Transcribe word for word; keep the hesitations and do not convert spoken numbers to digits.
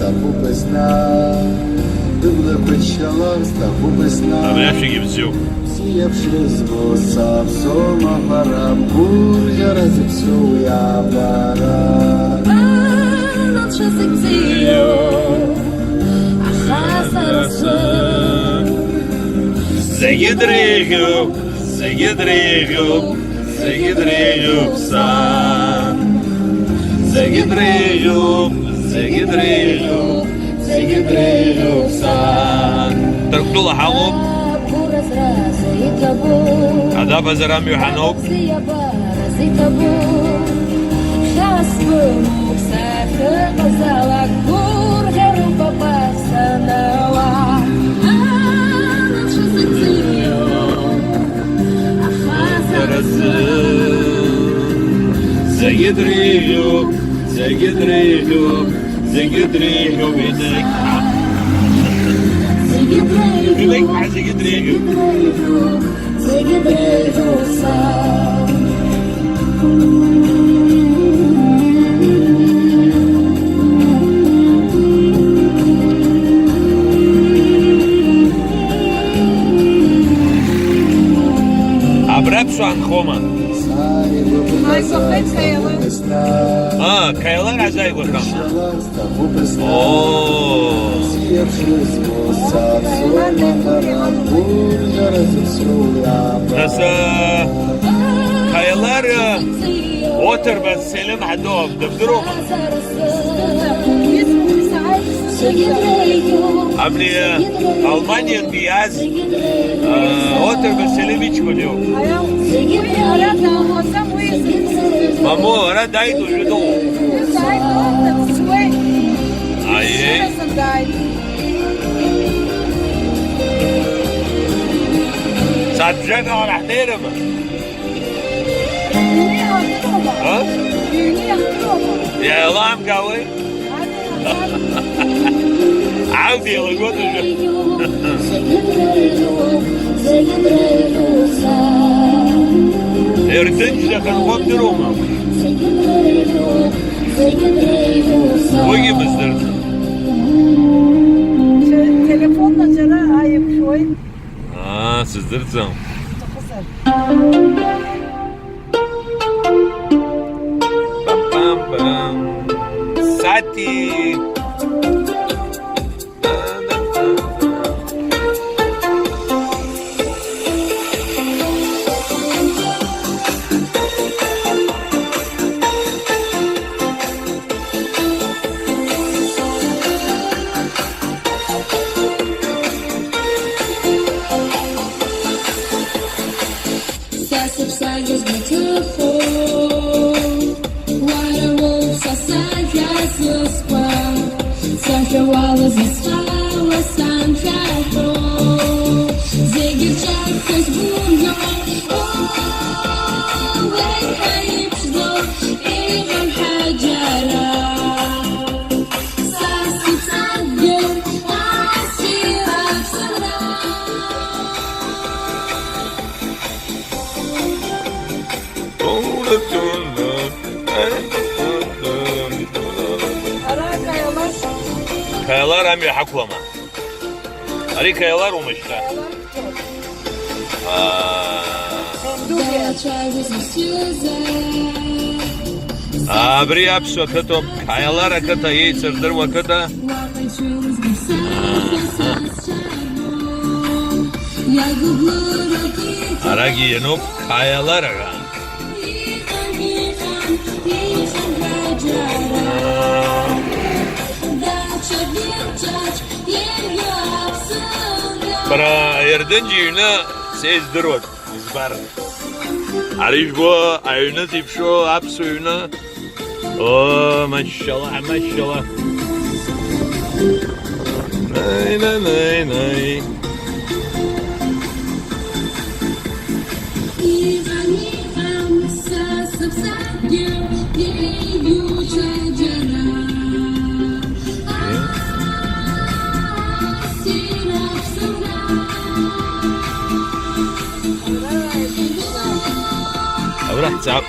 Сҭахуп есна, лыблақәа ччалар сҭахуп есна. Абри ашәагьы бзиоуп. Бзиа ԥшызбо саԥсоума ҳәара, гәырӷьара зыԥсоу уи абара. Анацәа зегь бзиоуп, аха сара сзы зегьы дреиӷьуп, зегьы дреиӷьуп. Зегьы дреиӷьуп сан. Зегьы дреиӷьуп, зегьы дреиӷьуп, зегьы дреиӷьуп сан. Ҭырқәтәыла ҳаҟоуп. Адабазар амҩа ҳаноуп. Хьаас бымоуп сахьыҟазалак, гәырӷьароуп абас. Зегьы дреиӷьуп, зегьы дреиӷьуп, зегьы дреиӷьуп, зегь. Зегьы дреиӷьуп, зегьы дреиӷьуп. Зегьы дреиӷьуп са. Абра ԥсуа нхома? Ааигәахеит Каиала. Аа, Каиала разааигәахама? Оо. Нас, э, Каиалар, э, Оҭырба Селим ҳдоуп, дыбдыруама? Абни, э, Алманиантәи иааз, э, Оҭырба Селим иҷкәын иоуп. Мамоу, ара дааит уажәы дыҟоуп. Аиеи. Сабжак ала ҳнеирыма? А? Иаламгауеи? Ауп, еилагоит уажәы. Ердынџь дахьынхо бдыруама? Уигьы быздырӡом. Те-, телефонла џьара ааиқәшәоит. Аа, сыздырӡом. Уҭахызар. Пам-пам-пам. Сати. Са сыԥсадгьыл сгәаҭыхоуп, уара уоуп са сахьа сызқәа, сахьа уалаз исхала саншәаҳәо, зегь рҿаԥхьа сгәырӷьо, уеиҳа иԥшӡоу, иҟам ҳәа џьара. Са сыԥсадгьыл, ассир аԥсра. Ара Каиалар. Каиалар амҩа ҳақәлама? Ари Каиалар умышьҭа? Аа. Абри аԥсуа қыҭоуп, Каиалар ақыҭа, еицырдыруа қыҭа. Арагьы иануп Каиалар ҳәа. Бара, Ердынџь иҩны сеиздыруан, избар. Ари жәбо, аҩны зеиԥшу аԥсуа ҩны. О, машьшьала, машьшьала. Наи, наи, наи, наи. Иҟан, иҟан са сыԥсадгьыл, еиӷьу ҽаџьара. Аассир аԥсура. Абра ҳцап.